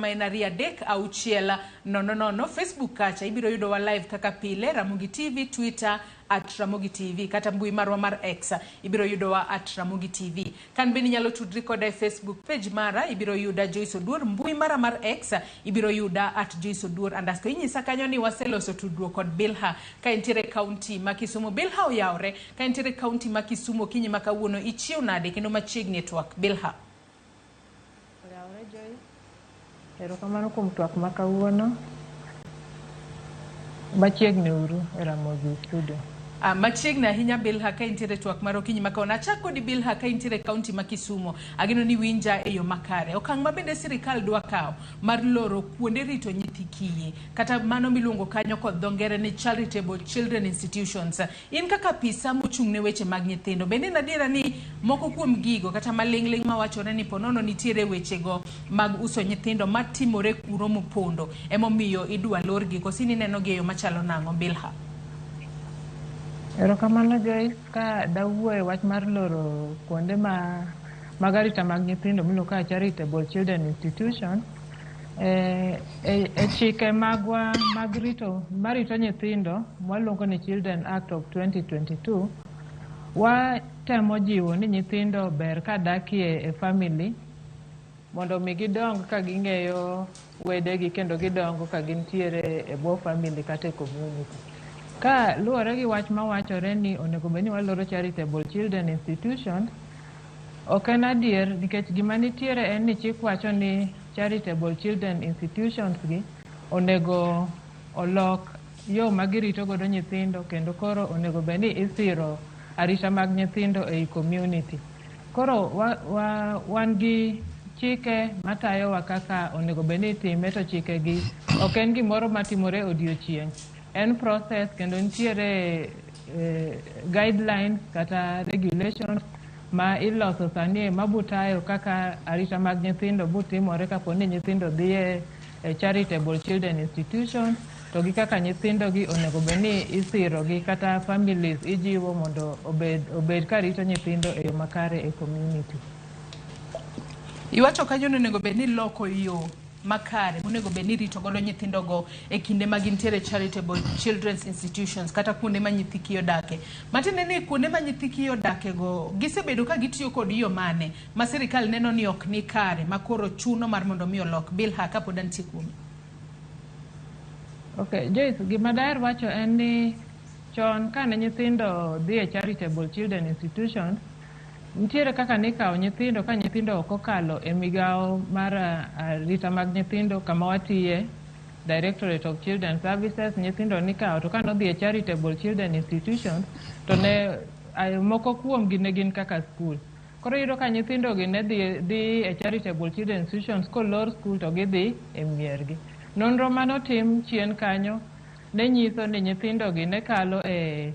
ma en 23600. Facebook kacha ibiro yudowa live kaka pile, Ramogi TV, Twitter @RamogiTV, kata mbui marwa mar X ibiro yudowa @RamogiTV. Kan bende inyalo tudri koda e Facebook page mara, ibiro yuda Joyce Oduor. Mbui mara mar X ibiro yuda @JoyceOduor_. Inyisa kanyo ni waseloso tudruok kod Bilha ka entiere kaunti ma Kisumu. Bilha oyawre ka entiere kaunti ma Kisumu okinyi ma kawuono. Ichiew nade kendo machiegni e twak, Bilha? Oyawre, Joyce. Erokamano kuom twak ma kawuono. Machiegni uru e Ramogi studio. Machiegni ahinya, Bilha, ka intiere twak mar okinyi ma kawuono. Achak kodi, Bilha, ka intiere kaunti ma Kisumu. Ageno ni winja e yo makare. Okang' ma bende sirikal dwa kawo mar loro kuonde rito nyithi kiye, kata mano miluongo kanyo kod dho ngere ni charitable children institutions. In kaka apisa mochung' ne weche mag nyithindo, bende en adiera ni moko kuom gigo kata maling'ling' mawachore ni ponono nitiere wechego mag uso nyithindo matimore kuro mopondo, emomiyo idwa lorgi, koso in ineno gi e yo machalo nang'o, Bilha? Erokamano, Joyce. Ka dawuo e wach mar loro kuonde ma mag arita mag nyithindo miluongo kaka charitable children institution, e chike magwa mag rito marito nyithindo mwaluongo ni Children Act of 2022, watemo jiwo ni nyithindo ber ka dakie e family mondo mi gidong ka ging'eyo wedegi kendo gidongo ka gintiere e bwo family kata e community. Ka luwore gi wach mawachore ni onego bed ni waloro charitable children institution, ok en adier, nikech gima nitiere en ni chik wacho ni charitable children institutions gi onego olok yo ma girito godo nyithindo, kendo koro onego bed ni isiro arita mag nyithindo ei community. Koro wan gi chike matayowa kaka onego bed ni itime, to chike gi ok en gimoro matimore odiochieng'. En process, kendo nitiere guidelines kata regulations ma iloso sani mabutayo kaka arita mag nyithindo butimore kapo ni nyithindo dhi e charitable children institution, to gi kaka nyithindo gi onego bed ni isiro gi kata families ijiwo mondo obed ka rito nyithindo e yo makare e community. Iwacho kanyo ni onego bed ni loko yo makare monego bed ni irito godo nyithindogo e kinde ma gintiere charitable children's institutions, kata kuonde ma nyithi kiye odake. Matiende ni kuonde ma nyithi kiye odake go gisebedo ka gitiyo kod yo mane ma sirikal neno ni ok ni kare ma koro chuno mar mondo mi olok, Bilha, kapod antie kuomi? Okay, Joyce, gima daher wacho en ni chon kane nyithindo dhi e charitable children institutions, nitiere kaka nikawo nyithindo ka nyithindo ok okalo e migawo mar arita mag nyithindo kama watiye, Directorate of Children Services. Nyithindo nikawo, to kanodhi e charitable children institutions to ne moko kuomgi ne gin kaka school. Koro iyudo ka nyithindo gi ne dhi e charitable children institutions, kolor school to gidhi e miergi. Nonro manotim chien kanyo ne nyiso ni nyithindo gi ne kalo e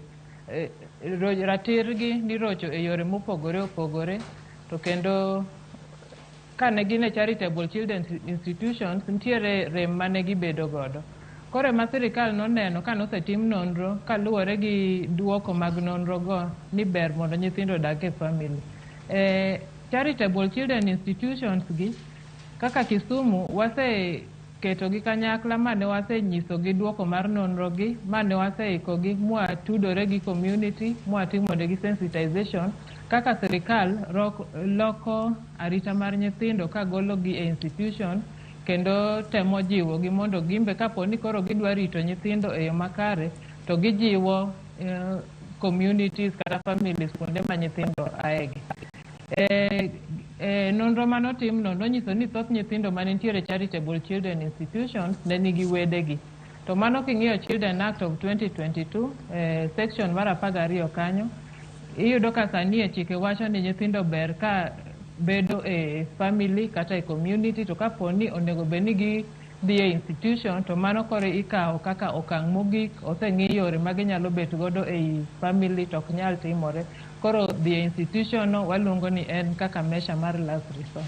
ratirgi nirocho e yore mopogore opogore, to kendo kane gin e charitable children institutions nitiere rem mane gibedo godo. Koro ema sirikal noneno ka nosetim nonro kaluwore gi duoko mag nonro go ni ber mondo nyithindo odag e family. Charitable children institutions gi kaka Kisumu waseketogi kanyakla mane wasenyisogi duoko mar nonro gi, mane waseikogi mwatudore gi community, mwatimonegi sensitization kaka sirikal loko arita mar nyithindo kagologi e institution, kendo temo jiwogi mondo gimbe kapo ni koro gidwa rito nyithindo e yo makare to gijiwo communities kata families kuonde ma nyithindo aegi. E nonro manotimno nonyiso ni thoth nyithindo manentiere charitable children institutions ne nigi wedegi. To mano king'iyo Children Act of 2022, section mar 12 kanyo, iyudo ka sani e chike wacho ni nyithindo ber ka bedo e family kata e community, to kapo ni onego bed ni gidhi e institution to mano koro ikawo kaka okang' mogik. Oseng'i yore ma ginyalo bet godo ei family to ok nyal timore, koro dhi e institution no waluongo ni en kaka measure mar last resort.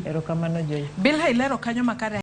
Erokamano, Joyce. Bilha, ilero kanyo makare.